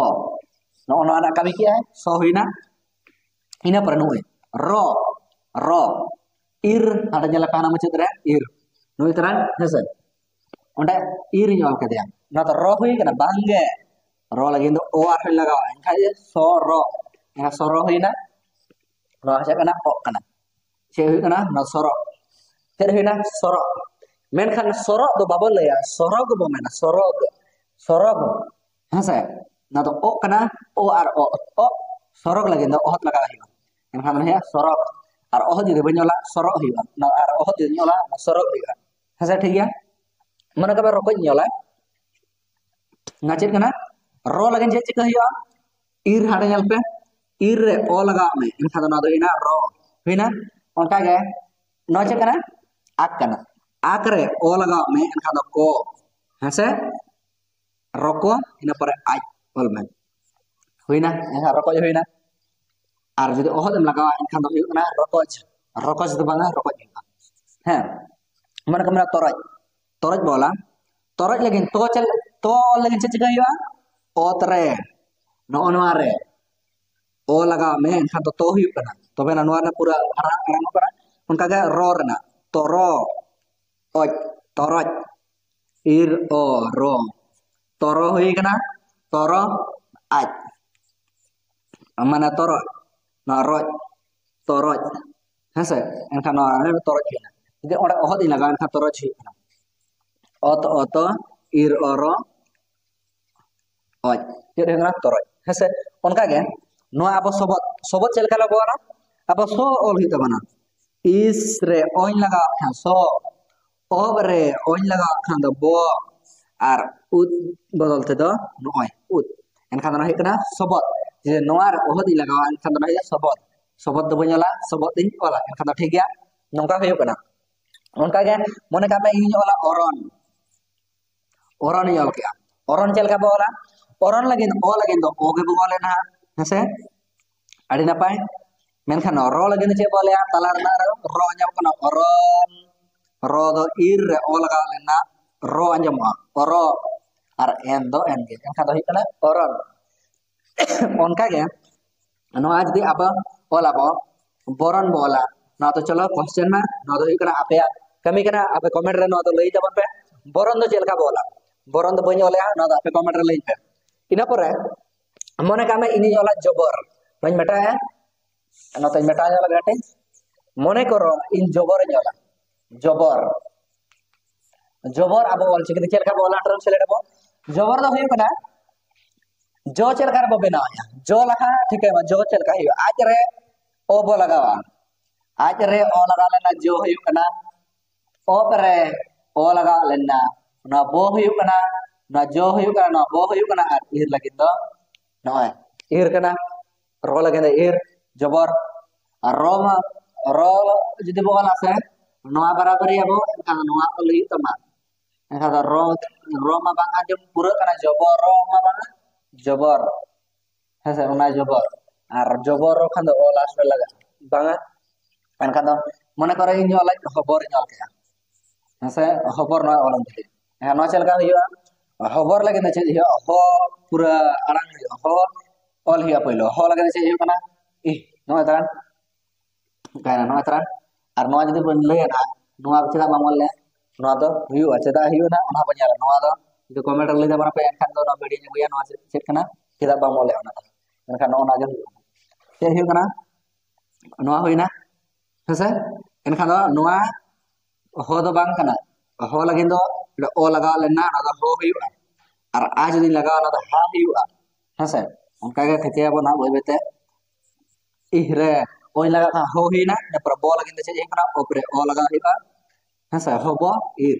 ᱱᱚᱜᱼᱚ ᱱᱚᱣᱟ ᱨᱮᱱᱟᱜ ᱠᱟᱹᱢᱤ ᱠᱮᱜᱼᱟᱭ, ᱥᱚ ᱦᱩᱭᱱᱟ᱾ ᱤᱱᱟᱹ ᱯᱚᱨᱮ ᱱᱩᱭ ᱨᱚ, ᱨᱚ, ᱤᱨ, ᱦᱟᱸᱰᱮ ᱧᱮᱞ ᱟᱠᱟᱱᱟ ᱢᱩᱪᱟᱹᱫ ᱨᱮ ᱤᱨ, ᱱᱩᱭ ᱛᱟᱨᱟ, ᱦᱮᱸ ᱥᱮ? ᱚᱸᱰᱮ ᱤᱨ ᱤᱧ ᱚᱞ ᱠᱮᱫᱮᱭᱟ, ᱱᱚᱣᱟ ᱫᱚ ᱨᱚ ᱦᱩᱭ ᱠᱟᱱᱟ, ᱵᱟᱝ ᱜᱮ? ᱨᱚ ᱞᱟᱹᱜᱤᱫ ᱫᱚ ᱚ ᱟᱨᱦᱚᱸᱧ ᱞᱟᱜᱟᱣᱟ, ᱮᱱᱠᱷᱟᱱ ᱥᱚ ᱨᱚ, ᱮᱱᱠᱷᱟᱱ ᱥᱚ ᱨᱚ ᱦᱩᱭᱱᱟ᱾ ᱱᱚᱣᱟ ᱪᱮᱫ ᱠᱟᱱᱟ? ᱚᱜ ᱠᱟᱱᱟ᱾ ᱪᱮᱫ ᱦᱩᱭᱩᱜ ᱠᱟᱱᱟ? ᱱᱚᱣᱟ ᱥᱚᱨᱚᱜ᱾ ᱪᱮᱫ ᱦᱩᱭᱱᱟ? ᱥᱚᱨᱚᱜ᱾ ᱢᱮᱱᱠᱷᱟᱱ ᱥᱚᱨᱚᱜ ᱫᱚ ᱵᱟᱵᱚ ᱞᱟᱹᱭᱟ, ᱥᱚᱨᱚᱜᱽ ᱵᱚ ᱢᱮᱱᱟ, ᱥᱚᱨᱚᱜᱽ, ᱥᱚᱨᱚᱜᱽ᱾ ᱦᱮᱸ ᱥᱮ? ᱱᱚᱣᱟ ᱫᱚ ᱚᱜ ᱠᱟᱱᱟ, ᱚ ᱟᱨ ᱚ, ᱚᱜ, ᱥᱚᱨᱚᱜᱽ ᱞᱟᱹᱜᱤᱫ ᱫᱚ ᱚᱦᱚᱫ ᱞᱟᱜᱟᱣ ᱦᱩᱭᱩᱜᱼᱟ᱾ ᱮᱱᱠᱷᱟᱱ ᱫᱚ ᱦᱩᱭᱩᱜᱼᱟ ᱥᱚᱨᱚᱜᱽ᱾ ᱟᱨ ᱚᱦᱚᱫ ᱡᱩᱫᱤ ᱵᱟᱹᱧ ᱚᱞᱟ, ᱥᱚᱨᱚᱜ ᱦᱩᱭᱩᱜᱼᱟ᱾ ᱱᱚᱣᱟ ᱟᱨ ᱚᱦᱚᱫ ᱡᱩᱫᱤ ᱚᱞᱟ, ᱥᱚᱨᱚᱜ ᱦᱩᱭᱩᱜᱼᱟ᱾ ᱦᱮᱸ ᱥᱮ? ᱴᱷᱤᱠ ᱜᱮᱭᱟ? ᱢᱚᱱᱮ ᱠᱟᱜ ᱢᱮ ᱨᱚᱠᱚᱡ ᱤᱧ ᱚᱞᱟ, ᱱᱚᱣᱟ ᱪᱮᱫ ᱠᱟᱱᱟ? ᱨᱚ ᱞᱟᱹᱜᱤᱫ ᱪᱮᱫ ᱪᱤᱠᱟᱹ ᱦᱩᱭᱩᱜᱼᱟ? ᱤᱨ, ᱦᱟᱸᱰᱮ ᱧᱮᱞ ᱯᱮ, ᱤᱨ ᱨᱮ ᱚ ᱞᱟᱜᱟᱣ ᱢᱮ, ᱮᱱᱠᱷᱟᱱ ᱫᱚ ᱱᱚᱣᱟ ᱫᱚ ᱦᱩᱭᱱᱟ ᱨᱚ᱾ ᱦᱩᱭᱱᱟ? ᱚᱱᱠᱟᱜᱮ ᱱᱚᱣᱟ ᱪᱮᱫ ᱠᱟᱱᱟ? ᱟᱠ ᱠᱟᱱᱟ᱾ ᱟᱠ ᱨᱮ ᱚ ᱞᱟᱜᱟᱣ ᱢᱮ, ᱮᱱᱠᱷᱟᱱ ᱫᱚ ᱠᱚ, ᱦᱮᱸ ᱥᱮ? ᱨᱚᱠᱚ, ᱤᱱᱟᱹ ᱯᱚᱨᱮ ᱟᱡ ᱚᱞ ᱢᱮ᱾ ᱦᱩᱭᱱᱟ? ᱮᱱᱠᱷᱟᱱ ᱨᱚᱠᱚᱡ ᱦᱩᱭᱱᱟ᱾ ᱟᱨ ᱡᱩᱫᱤ ᱚᱦᱚᱫ ᱮᱢ ᱞᱟᱜᱟᱣᱟ, ᱮᱱᱠᱷᱟᱱ ᱫᱚ ᱦᱩᱭᱩᱜ ᱠᱟᱱᱟ ᱨᱚᱠᱚᱡ᱾ ᱨᱚᱠᱚᱡ ᱫᱚ ᱵᱟᱝᱟ, ᱨᱚᱠᱚᱡ ᱦᱩᱭᱩᱜᱼᱟ᱾ ᱦᱮᱸ, ᱢᱚᱱᱮ ᱠᱟᱜ ᱢᱮ ᱛᱚᱨᱚᱡ, ᱛᱚᱨᱚᱡ ᱵᱚ ᱚᱞᱟ᱾ ᱛᱚᱨᱚᱡ ᱞᱟᱹᱜᱤᱫ ᱛᱚ ᱪᱮᱫ, ᱛᱚ ᱚᱞ ᱞᱟᱹᱜᱤᱫ ᱪᱮᱫ ᱪᱤᱠᱟᱹ ᱦᱩᱭᱩᱜᱼᱟ? ᱚᱛ ᱨᱮ ᱱᱚᱜᱼᱚ ᱱᱚᱣᱟ ᱨᱮ ᱚ ᱞᱟᱜᱟᱣ ᱢᱮ, ᱮᱱᱠᱷᱟᱱ ᱫᱚ ᱛᱚ ᱦᱩᱭᱩᱜ ᱠᱟᱱᱟ᱾ ᱛᱚᱵᱮ ᱱᱟ ᱱᱚᱣᱟ ᱨᱮᱱᱟᱜ ᱯᱩᱨᱟᱹ ᱟᱲᱟᱝ ᱟᱲᱟᱝ ᱠᱟᱱᱟ᱾ ᱚᱱᱠᱟᱜᱮ ᱨᱚ ᱨᱮᱱᱟᱜ ᱛᱚᱨᱚ, ᱚᱡ, ᱛᱚᱨᱚᱡ, ᱤᱨ ᱚ ᱨᱚ, ᱛᱚᱨᱚ ᱦᱩᱭ ᱠᱟᱱᱟ, ᱛᱚᱨᱚ ᱟᱡ, ᱢᱟᱱᱮ ᱛᱚᱨᱚᱡ, ᱱᱚᱣᱟ ᱨᱚᱡ, ᱛᱚᱨᱚᱡ, ᱦᱮᱸᱥᱮ? ᱮᱱᱠᱷᱟᱱ ᱱᱚᱣᱟ ᱨᱮ ᱛᱚᱨᱚᱡ ᱦᱩᱭᱱᱟ᱾ ᱡᱩᱫᱤ ᱚᱸᱰᱮ ᱚᱦᱚᱫ ᱤᱧ ᱞᱟᱜᱟᱣᱟ, ᱮᱱᱠᱷᱟᱱ ᱛᱚᱨᱚᱡ ᱦᱩᱭᱩᱜ ᱠᱟᱱᱟ᱾ ᱚᱛ ᱚᱛᱚ, ᱤᱨ ᱚᱨᱚ, ᱚᱡ᱾ ᱪᱮᱫ ᱦᱩᱭᱩᱜ ᱠᱟᱱᱟ? ᱛᱚᱨᱚᱡ᱾ ᱦᱮᱸᱥᱮ? ᱚᱱᱠᱟᱜᱮ ᱱᱚᱣᱟ ᱟᱵᱚ ᱥᱚᱵᱚᱫ, ᱥᱚᱵᱚᱫ ᱪᱮᱫ ᱞᱮᱠᱟ ᱞᱮ ᱵᱚᱞᱟ? ᱟᱵᱚ ᱥᱚ ᱚᱞ ᱦᱩᱭᱩᱜ ᱛᱟᱵᱚᱱᱟ᱾ ᱤᱥ ᱨᱮ ᱚᱧ ᱞᱟᱜᱟᱣᱟᱜ ᱠᱷᱟᱱ ᱥᱚ, ᱚᱵ ᱨᱮ ᱚᱧ ᱞᱟᱜᱟᱣᱟᱜ ᱠᱷᱟᱱ ᱫᱚ ᱵᱚ, ᱟᱨ ᱩᱫ ᱵᱚᱫᱚᱞ ᱛᱮᱫᱚ ᱱᱚᱜᱼᱚᱭ ᱩᱫ᱾ ᱮᱱᱠᱷᱟᱱ ᱫᱚ ᱱᱚᱣᱟ ᱦᱩᱭᱩᱜ ᱠᱟᱱᱟ ᱥᱚᱵᱚᱫ᱾ ᱡᱮ ᱱᱚᱣᱟ ᱨᱮ ᱚᱦᱚᱫ ᱤᱧ ᱞᱟᱜᱟᱣᱟ, ᱮᱱᱠᱷᱟᱱ ᱫᱚ ᱱᱚᱣᱟ ᱦᱩᱭᱩᱜᱼᱟ ᱥᱚᱵᱚᱫ᱾ ᱥᱚᱵᱚᱫ ᱫᱚ ᱵᱟᱹᱧ ᱚᱞᱟ, ᱥᱚᱵᱚᱫ ᱤᱧ ᱚᱞᱟ, ᱮᱱᱠᱷᱟᱱ ᱫᱚ ᱴᱷᱤᱠ ᱜᱮᱭᱟ᱾ ᱱᱚᱝᱠᱟ ᱜᱮ ᱢᱚᱱᱮ ᱠᱟᱜ ᱢᱮ ᱤᱧ ᱚᱞᱟ ᱚᱨᱚᱱ, ᱚᱨᱚᱱ ᱤᱧ ᱚᱞ ᱠᱮᱜᱼᱟ᱾ ᱚᱨᱚᱱ ᱪᱮᱫ ᱞᱮᱠᱟ ᱵᱚ ᱚᱞᱟ? ᱚᱨᱚᱱ ᱞᱟᱹᱜᱤᱫ ᱚ ᱞᱟᱹᱜᱤᱫ ᱫᱚ ᱚ ᱜᱮᱵᱚ ᱚᱞ ᱮᱱᱟ, ᱦᱮᱸᱥᱮ? ᱟᱹᱰᱤ ᱱᱟᱯᱟᱭ᱾ ᱢᱮᱱᱠᱷᱟᱱ ᱨᱚ ᱞᱟᱹᱜᱤᱫ ᱫᱚ ᱪᱮᱫ ᱵᱚ ᱞᱟᱹᱭᱟ? ᱛᱟᱞᱟ ᱨᱮᱱᱟᱜ ᱨᱚ, ᱨᱚ ᱟᱸᱡᱚᱢ ᱠᱟᱱᱟ, ᱚᱨᱚᱱ᱾ ᱨᱚ ᱫᱚ ᱤᱨ ᱨᱮ ᱚ ᱞᱟᱜᱟᱣ ᱞᱮᱱᱟ, ᱨᱚ ᱟᱸᱡᱚᱢᱚᱜᱼᱟ, ᱚᱨᱚ᱾ ᱟᱨ ᱮᱱ ᱫᱚ ᱮᱱ ᱜᱮ, ᱮᱱᱠᱷᱟᱱ ᱫᱚ ᱦᱩᱭᱩᱜ ᱠᱟᱱᱟ ᱚᱨᱚᱱ᱾ ᱚᱱᱠᱟᱜᱮ ᱱᱚᱣᱟ ᱡᱩᱫᱤ ᱟᱵᱚ ᱚᱞ ᱟᱵᱚ, ᱵᱚᱨᱚᱱ ᱵᱚ ᱚᱞᱟ, ᱱᱚᱣᱟ ᱫᱚ ᱪᱚᱞᱚ ᱠᱚᱥᱪᱮᱱ ᱢᱟ, ᱱᱚᱣᱟ ᱫᱚ ᱦᱩᱭᱩᱜ ᱠᱟᱱᱟ ᱟᱯᱮᱭᱟᱜ ᱠᱟᱹᱢᱤ ᱠᱟᱱᱟ, ᱟᱯᱮ ᱠᱚᱢᱮᱱᱴ ᱨᱮ ᱱᱚᱣᱟ ᱫᱚ ᱞᱟᱹᱭ ᱛᱟᱵᱚᱱ ᱯᱮ, ᱵᱚᱨᱚᱱ ᱫᱚ ᱪᱮᱫ ᱞᱮᱠᱟ ᱵᱚ ᱚᱞᱟ? ᱵᱚᱨᱚᱱ ᱫᱚ ᱵᱟᱹᱧ ᱚᱞᱮᱜᱼᱟ, ᱱᱚᱣᱟ ᱫᱚ ᱟᱯᱮ ᱠᱚᱢᱮᱱᱴ ᱨᱮ ᱞᱟᱹᱭ ᱯᱮ᱾ ᱤᱱᱟᱹ ᱯᱚᱨᱮ ᱢᱚᱱᱮ ᱠᱟᱜ ᱢᱮ ᱤᱧᱤᱧ ᱚᱞᱟ ᱡᱚᱵᱚᱨ, ᱱᱚᱣᱟᱧ ᱢᱮᱴᱟᱣᱮᱜᱼᱟ, ᱱᱚᱛᱮᱧ ᱢᱮᱴᱟᱣ ᱧᱚᱜ ᱞᱮᱜᱮ ᱠᱟᱹᱴᱤᱡ᱾ ᱢᱚᱱᱮ ᱠᱚᱨᱚ ᱤᱧ ᱡᱚᱵᱚᱨᱤᱧ ᱚᱞᱟ, ᱡᱚᱵᱚᱨ᱾ ᱡᱚᱵᱚᱨ ᱟᱵᱚ ᱚᱞᱪᱤᱠᱤ ᱛᱮ ᱪᱮᱫ ᱞᱮᱠᱟ ᱵᱚ ᱚᱞᱟ, ᱴᱨᱟᱱᱥᱞᱮᱴ ᱟᱵᱚ? ᱡᱚᱵᱚᱨ ᱫᱚ ᱦᱩᱭᱩᱜ ᱠᱟᱱᱟ, ᱡᱚ ᱪᱮᱫ ᱞᱮᱠᱟ ᱨᱮᱵᱚ ᱵᱮᱱᱟᱣᱮᱜᱼᱟ? ᱡᱚ ᱞᱟᱦᱟ ᱴᱷᱤᱠᱟᱹᱭ ᱢᱟ, ᱡᱚ ᱪᱮᱫ ᱞᱮᱠᱟ ᱦᱩᱭᱩᱜᱼᱟ? ᱟᱡ ᱨᱮ ᱚ ᱵᱚ ᱞᱟᱜᱟᱣᱟ, ᱟᱡ ᱨᱮ ᱚ ᱞᱟᱜᱟᱣ ᱞᱮᱱᱟ, ᱡᱚ ᱦᱩᱭᱩᱜ ᱠᱟᱱᱟ᱾ ᱚᱯ ᱨᱮ ᱚ ᱞᱟᱜᱟᱣ ᱞᱮᱱᱟ, ᱱᱚᱣᱟ ᱵᱚ ᱦᱩᱭᱩᱜ ᱠᱟᱱᱟ, ᱱᱚᱣᱟ ᱡᱚ ᱦᱩᱭᱩᱜ ᱠᱟᱱᱟ, ᱱᱚᱣᱟ ᱵᱚ ᱦᱩᱭᱩᱜ ᱠᱟᱱᱟ, ᱟᱨ ᱤᱨ ᱞᱟᱹᱜᱤᱫ ᱫᱚ ᱱᱚᱜᱼᱚᱭ ᱤᱨ ᱠᱟᱱᱟ᱾ ᱨᱚ ᱞᱟᱹᱜᱤᱫ ᱫᱚ ᱤᱨ, ᱡᱚᱵᱚᱨ᱾ ᱟᱨ ᱨᱚ ᱢᱟ, ᱨᱚ ᱡᱩᱫᱤ ᱵᱚ ᱚᱞᱟ ᱥᱮ, ᱱᱚᱣᱟ ᱵᱟᱨᱟᱵᱟᱨᱤ ᱟᱵᱚ, ᱮᱱᱠᱷᱟᱱ ᱫᱚ ᱱᱚᱣᱟ ᱚᱞ ᱦᱩᱭᱩᱜ ᱛᱟᱢᱟ᱾ ᱮᱱᱠᱷᱟᱱ ᱫᱚ ᱨᱚ, ᱨᱚ ᱢᱟ ᱵᱟᱝ ᱟᱸᱡᱚᱢ ᱯᱩᱨᱟᱹᱜ ᱠᱟᱱᱟ, ᱡᱚᱵᱚᱨ, ᱨᱚ ᱢᱟ ᱵᱟᱝ, ᱡᱚᱵᱚᱨ᱾ ᱦᱮᱸ ᱥᱮ, ᱚᱱᱟ ᱡᱚᱵᱚᱨ᱾ ᱟᱨ ᱡᱚᱵᱚᱨ ᱨᱚ ᱠᱷᱟᱱ ᱫᱚ ᱚ ᱞᱟᱥᱴ ᱨᱮ ᱞᱟᱜᱟᱜᱼᱟ, ᱵᱟᱝᱟ? ᱮᱱᱠᱷᱟᱱ ᱫᱚ ᱢᱚᱱᱮ ᱠᱚᱨᱮ ᱤᱧ ᱚᱞᱟᱹᱧ, ᱦᱚᱵᱚᱨ ᱤᱧ ᱚᱞ ᱠᱮᱜᱼᱟ᱾ ᱦᱮᱸᱥᱮ, ᱦᱚᱵᱚᱨ ᱱᱚᱣᱟ ᱚᱞ ᱮᱱ ᱛᱟᱞᱮᱭᱟ᱾ ᱦᱮᱸ, ᱱᱚᱣᱟ ᱪᱮᱫ ᱞᱮᱠᱟ ᱦᱩᱭᱩᱜᱼᱟ? ᱦᱚᱵᱚᱨ ᱞᱟᱹᱜᱤᱫ ᱫᱚ ᱪᱮᱫ ᱦᱩᱭᱩᱜᱼᱟ? ᱦᱚ ᱯᱩᱨᱟᱹ ᱟᱲᱟᱝ ᱦᱩᱭᱩᱜᱼᱟ, ᱦᱚ ᱚᱞ ᱦᱩᱭᱩᱜᱼᱟ ᱯᱳᱭᱞᱳ᱾ ᱦᱚ ᱞᱟᱹᱜᱤᱫ ᱫᱚ ᱪᱮᱫ ᱦᱩᱭᱩᱜ ᱠᱟᱱᱟ? ᱤᱦ, ᱱᱚᱜᱼᱚᱭ ᱛᱟᱲᱟᱝ, ᱚᱱᱠᱟᱭᱮᱱᱟ, ᱱᱚᱜᱼᱚᱭ ᱛᱟᱲᱟᱝ᱾ ᱟᱨ ᱱᱚᱣᱟ ᱡᱩᱫᱤ ᱵᱚᱱ ᱞᱟᱹᱭᱟ ᱱᱟᱦᱟᱜ, ᱱᱚᱣᱟ ᱪᱮᱫᱟᱜ ᱵᱟᱢ ᱚᱞ ᱞᱮᱫ? ᱱᱚᱣᱟ ᱫᱚ ᱦᱩᱭᱩᱜᱼᱟ, ᱪᱮᱫᱟᱜ ᱦᱩᱭᱩᱜᱼᱟ ᱱᱟᱦᱟᱜ, ᱚᱱᱟ ᱵᱚᱱ ᱧᱮᱞᱟ᱾ ᱱᱚᱣᱟ ᱫᱚ ᱡᱩᱫᱤ ᱠᱚᱢᱮᱱᱴ ᱨᱮ ᱞᱟᱹᱭ ᱛᱟᱵᱚᱱᱟ ᱯᱮ, ᱮᱱᱠᱷᱟᱱ ᱫᱚ ᱱᱚᱣᱟ ᱵᱷᱤᱰᱤᱭᱳ ᱧᱮᱞ ᱦᱩᱭᱩᱜᱼᱟ, ᱱᱚᱣᱟ ᱪᱮᱫ, ᱪᱮᱫ ᱠᱟᱱᱟ, ᱪᱮᱫᱟᱜ ᱵᱟᱢ ᱚᱞ ᱞᱮᱫ ᱚᱱᱟ ᱫᱚ᱾ ᱢᱮᱱᱠᱷᱟᱱ ᱱᱚᱜᱼᱚ ᱱᱚᱣᱟ ᱜᱮ ᱦᱩᱭᱩᱜ ᱠᱟᱱᱟ᱾ ᱪᱮᱫ ᱦᱩᱭᱩᱜ ᱠᱟᱱᱟ? ᱱᱚᱣᱟ ᱦᱩᱭᱱᱟ, ᱦᱮᱸᱥᱮ? ᱮᱱᱠᱷᱟᱱ ᱫᱚ ᱱᱚᱣᱟ ᱦᱚ ᱫᱚ ᱵᱟᱝ ᱠᱟᱱᱟ, ᱦᱚ ᱞᱟᱹᱜᱤᱫ ᱫᱚ ᱚ ᱞᱟᱜᱟᱣ ᱞᱮᱱᱟ, ᱚᱱᱟ ᱫᱚ ᱦᱚ ᱦᱩᱭᱩᱜᱼᱟ᱾ ᱟᱨ ᱟ ᱡᱩᱫᱤᱧ ᱞᱟᱜᱟᱣᱟ, ᱚᱱᱟ ᱫᱚ ᱦᱟ ᱦᱩᱭᱩᱜᱼᱟ᱾ ᱦᱮᱸᱥᱮ? ᱚᱱᱠᱟ ᱜᱮ ᱴᱷᱤᱠᱟᱹᱭᱟᱵᱚᱱ ᱱᱟᱦᱟᱜ ᱵᱟᱹᱭ ᱵᱟᱹᱭ ᱛᱮ᱾ ᱤᱦ ᱨᱮ ᱚᱧ ᱞᱟᱜᱟᱣ ᱠᱷᱟᱱ ᱦᱚ ᱦᱩᱭᱱᱟ, ᱤᱱᱟᱹ ᱯᱚᱨᱮ ᱵᱚ ᱞᱟᱹᱜᱤᱫ ᱫᱚ ᱪᱮᱫ ᱦᱩᱭᱩᱜ ᱠᱟᱱᱟ? ᱚᱯ ᱨᱮ ᱚ ᱞᱟᱜᱟᱣ ᱦᱩᱭᱩᱜᱼᱟ᱾ ᱦᱮᱸᱥᱮ? ᱦᱚᱵᱚ ᱤᱨ,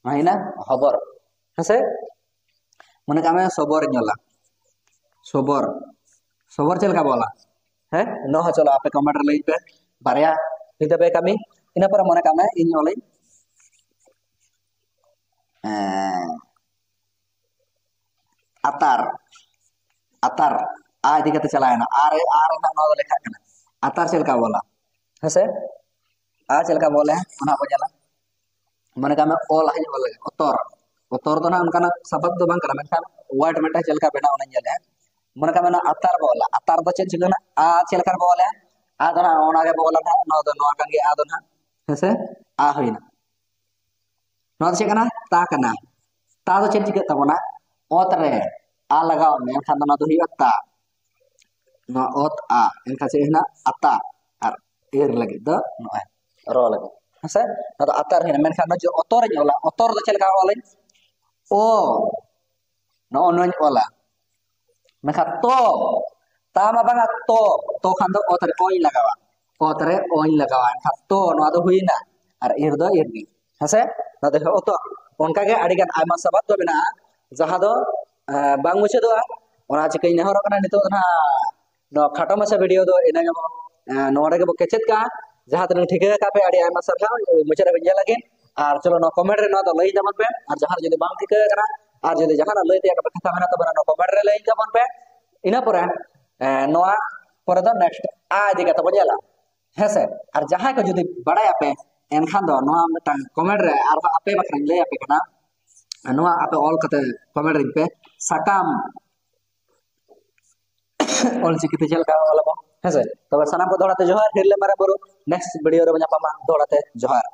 ᱱᱚᱣᱟ ᱦᱩᱭᱱᱟ ᱦᱚᱵᱚᱨ᱾ ᱦᱮᱸᱥᱮ? ᱢᱚᱱᱮ ᱠᱟᱜ ᱢᱮ ᱥᱚᱵᱚᱨ ᱤᱧ ᱚᱞᱟ, ᱥᱚᱵᱚᱨ, ᱥᱚᱵᱚᱨ ᱪᱮᱫ ᱞᱮᱠᱟ ᱵᱚ ᱚᱞᱟ? ᱦᱮᱸ, ᱱᱚᱣᱟ ᱦᱚᱸ ᱪᱚᱞᱚ ᱟᱯᱮ ᱠᱚᱢᱮᱱᱴ ᱨᱮ ᱞᱟᱹᱭ ᱯᱮ, ᱵᱟᱨᱭᱟ ᱦᱩᱭ ᱛᱟᱯᱮ ᱠᱟᱹᱢᱤ᱾ ᱤᱱᱟᱹ ᱯᱚᱨᱮ ᱢᱚᱱᱮ ᱠᱟᱜ ᱢᱮ ᱤᱧ ᱚᱞᱟᱹᱧ ᱮᱸ, ᱟᱛᱟᱨ, ᱟᱛᱟᱨ, ᱟ ᱤᱫᱤ ᱠᱟᱛᱮ ᱪᱟᱞᱟᱣᱮᱱᱟ, ᱟᱨ ᱟᱨ ᱨᱮᱱᱟᱜ ᱱᱚᱣᱟ ᱫᱚ ᱞᱮᱠᱷᱟᱜ ᱠᱟᱱᱟ᱾ ᱟᱛᱟᱨ ᱪᱮᱫ ᱞᱮᱠᱟ ᱵᱚ ᱚᱞᱟ? ᱦᱮᱸᱥᱮ? ᱟ ᱪᱮᱫ ᱞᱮᱠᱟ ᱵᱚ ᱚᱞᱟ? ᱚᱱᱟ ᱵᱚ ᱧᱮᱞᱟ᱾ ᱢᱚᱱᱮ ᱠᱟᱜ ᱢᱮ ᱚ ᱞᱟᱦᱟᱧ ᱚᱞ ᱞᱮᱜᱮ, ᱚᱛᱚᱨ᱾ ᱚᱛᱚᱨ ᱫᱚ ᱱᱟᱦᱟᱜ ᱚᱱᱠᱟᱱᱟᱜ ᱥᱟᱵᱟᱫ ᱫᱚ ᱵᱟᱝ ᱠᱟᱱᱟ, ᱢᱮᱱᱠᱷᱟᱱ ᱣᱟᱨᱰ ᱢᱤᱫᱴᱟᱝ ᱪᱮᱫ ᱞᱮᱠᱟ ᱵᱮᱱᱟᱣ ᱚᱱᱟᱧ ᱧᱮᱞᱟ᱾ ᱢᱚᱱᱮ ᱠᱟᱜ ᱢᱮ ᱱᱚᱣᱟ ᱟᱛᱟᱨ ᱵᱚ ᱚᱞᱟ, ᱟᱛᱟᱨ ᱫᱚ ᱪᱮᱫ ᱪᱤᱠᱟᱹᱜ ᱠᱟᱱᱟ? ᱟ ᱪᱮᱫ ᱞᱮᱠᱟ ᱵᱚ ᱚᱞᱟ? ᱟ ᱫᱚ ᱱᱟᱦᱟᱜ ᱚᱱᱟ ᱜᱮ ᱵᱚ ᱚᱞᱟ ᱱᱟᱦᱟᱜ, ᱱᱚᱣᱟ ᱫᱚ ᱱᱚᱣᱟ ᱠᱟᱱ ᱜᱮᱭᱟ, ᱟ ᱫᱚ ᱱᱟᱦᱟᱜ, ᱦᱮᱸᱥᱮ? ᱟ ᱦᱩᱭᱱᱟ᱾ ᱱᱚᱣᱟ ᱫᱚ ᱪᱮᱫ ᱠᱟᱱᱟ? ᱛᱟ ᱠᱟᱱᱟ᱾ ᱛᱟ ᱫᱚ ᱪᱮᱫ ᱪᱤᱠᱟᱹᱜ ᱛᱟᱵᱚᱱᱟ? ᱚᱛ ᱨᱮ ᱟ ᱞᱟᱜᱟᱣ ᱢᱮ, ᱮᱱᱠᱷᱟᱱ ᱫᱚ ᱱᱚᱣᱟ ᱫᱚ ᱦᱩᱭᱩᱜᱼᱟ ᱛᱟ᱾ ᱱᱚᱣᱟ ᱚᱛ ᱟ, ᱮᱱᱠᱷᱟᱱ ᱪᱮᱫ ᱦᱩᱭᱱᱟ? ᱟᱛᱟ᱾ ᱟᱨ ᱮᱨ ᱞᱟᱹᱜᱤᱫ ᱫᱚ ᱱᱚᱜᱼᱚᱭ ᱨᱚ ᱞᱟᱹᱜᱤᱫ, ᱦᱮᱸᱥᱮ? ᱱᱚᱣᱟ ᱫᱚ ᱟᱛᱟᱨ ᱦᱩᱭᱱᱟ᱾ ᱢᱮᱱᱠᱷᱟᱱ ᱱᱚᱣᱟ ᱡᱮ ᱚᱛᱚᱨ ᱤᱧ ᱚᱞᱟ, ᱚᱛᱚᱨ ᱫᱚ ᱪᱮᱫ ᱞᱮᱠᱟ ᱚᱞᱟᱹᱧ? ᱚ, ᱱᱚᱜᱼᱚ ᱱᱚᱣᱟᱧ ᱚᱞᱟ᱾ ᱢᱮᱱᱠᱷᱟᱱ ᱛᱚ, ᱛᱟ ᱢᱟ ᱵᱟᱝᱟ, ᱛᱚ, ᱛᱚ ᱠᱷᱟᱱ ᱫᱚ ᱚᱛ ᱨᱮ ᱚᱧ ᱞᱟᱜᱟᱣᱟ, ᱚᱛ ᱨᱮ ᱚᱧ ᱞᱟᱜᱟᱣᱟ, ᱮᱱᱠᱷᱟᱱ ᱛᱚ ᱱᱚᱣᱟ ᱫᱚ ᱦᱩᱭᱱᱟ, ᱟᱨ ᱤᱨ ᱫᱚ ᱤᱨ ᱜᱮ, ᱦᱮᱸᱥᱮ? ᱱᱚᱣᱟ ᱫᱚ ᱚᱛᱚ᱾ ᱚᱱᱠᱟᱜᱮ ᱟᱹᱰᱤᱜᱟᱱ ᱟᱭᱢᱟ ᱥᱟᱵᱟᱫ ᱫᱚ ᱢᱮᱱᱟᱜᱼᱟ, ᱡᱟᱦᱟᱸ ᱫᱚ, ᱮᱸ, ᱵᱟᱝ ᱢᱩᱪᱟᱹᱫᱚᱜᱼᱟ᱾ ᱚᱱᱟ ᱪᱤᱠᱟᱹᱧ ᱱᱮᱦᱚᱨᱚᱜ ᱠᱟᱱᱟ, ᱱᱤᱛᱚᱜ ᱫᱚ ᱱᱟᱦᱟᱜ ᱱᱚᱣᱟ ᱠᱷᱟᱴᱚ ᱢᱟᱪᱷᱟ ᱵᱷᱤᱰᱤᱭᱳ ᱫᱚ ᱤᱱᱟᱹ ᱜᱮᱵᱚᱱ, ᱮᱸ, ᱱᱚᱰᱮ ᱜᱮᱵᱚᱱ ᱠᱮᱪᱮᱫ ᱠᱟᱜᱼᱟ᱾ ᱡᱟᱦᱟᱸ ᱛᱤᱱᱟᱹᱜ ᱴᱷᱤᱠᱟᱹ ᱟᱠᱟᱫ ᱯᱮ, ᱟᱹᱰᱤ ᱟᱭᱢᱟ ᱥᱟᱨᱦᱟᱣ, ᱢᱩᱪᱟᱹᱫ ᱨᱮᱵᱮᱱ ᱧᱮᱞ ᱞᱟᱹᱜᱤᱫ᱾ ᱟᱨ ᱪᱚᱞᱚ, ᱱᱚᱣᱟ ᱠᱚᱢᱮᱱᱴ ᱨᱮ ᱱᱚᱣᱟ ᱫᱚ ᱞᱟᱹᱭ ᱛᱟᱵᱚᱱ ᱯᱮ, ᱟᱨ ᱡᱟᱦᱟᱸ ᱨᱮ ᱡᱩᱫᱤ ᱵᱟᱝ ᱴᱷᱤᱠᱟᱹ ᱟᱠᱟᱱᱟ, ᱟᱨ ᱡᱩᱫᱤ ᱡᱟᱦᱟᱱᱟᱜ ᱞᱟᱹᱭ ᱛᱮᱭᱟᱜ ᱠᱟᱛᱷᱟ ᱢᱮᱱᱟᱜ ᱛᱟᱵᱚᱱᱟ, ᱱᱚᱣᱟ ᱠᱚᱢᱮᱱᱴ ᱨᱮ ᱞᱟᱹᱭ ᱛᱟᱵᱚᱱ ᱯᱮ᱾ ᱤᱱᱟᱹ ᱯᱚᱨᱮ, ᱮᱸ, ᱱᱚᱣᱟ ᱯᱚᱨᱮ ᱫᱚ ᱱᱮᱠᱥᱴ ᱟ ᱤᱫᱤ ᱠᱟᱛᱮ ᱵᱚᱱ ᱧᱮᱞᱟ, ᱦᱮᱸᱥᱮ? ᱟᱨ ᱡᱟᱦᱟᱸᱭ ᱠᱚ ᱡᱩᱫᱤ ᱵᱟᱲᱟᱭᱟᱯᱮ ᱮᱱᱠᱷᱟᱱ ᱫᱚ ᱱᱚᱣᱟ ᱢᱤᱫᱴᱟᱝ ᱠᱚᱢᱮᱱᱴ ᱨᱮ ᱟᱨᱦᱚᱸ ᱟᱯᱮ ᱵᱟᱠᱷᱨᱟᱧ ᱞᱟᱹᱭ ᱟᱯᱮ ᱠᱟᱱᱟ᱾ ᱱᱚᱣᱟ ᱟᱯᱮ ᱚᱞ ᱠᱟᱛᱮ ᱠᱚᱢᱮᱱᱴ ᱨᱤᱧ ᱯᱮ, ᱥᱟᱠᱟᱢ ᱚᱞᱪᱤᱠᱤ ᱛᱮ ᱪᱮᱫ ᱞᱮᱠᱟ ᱚᱞ ᱟᱵᱚᱱ, ᱦᱮᱸᱥᱮ? ᱛᱚᱵᱮ ᱥᱟᱱᱟᱢ ᱠᱚ ᱫᱚᱦᱲᱟ ᱛᱮ ᱡᱚᱦᱟᱨ, ᱦᱤᱨᱞᱟᱹ ᱢᱟᱨᱟᱝ ᱵᱩᱨᱩ᱾ ᱱᱮᱠᱥᱴ ᱵᱷᱤᱰᱤᱭᱳ ᱨᱮᱵᱚᱱ ᱧᱟᱯᱟᱢᱟ᱾ ᱫᱚᱦᱲᱟ ᱛᱮ ᱡᱚᱦᱟᱨ᱾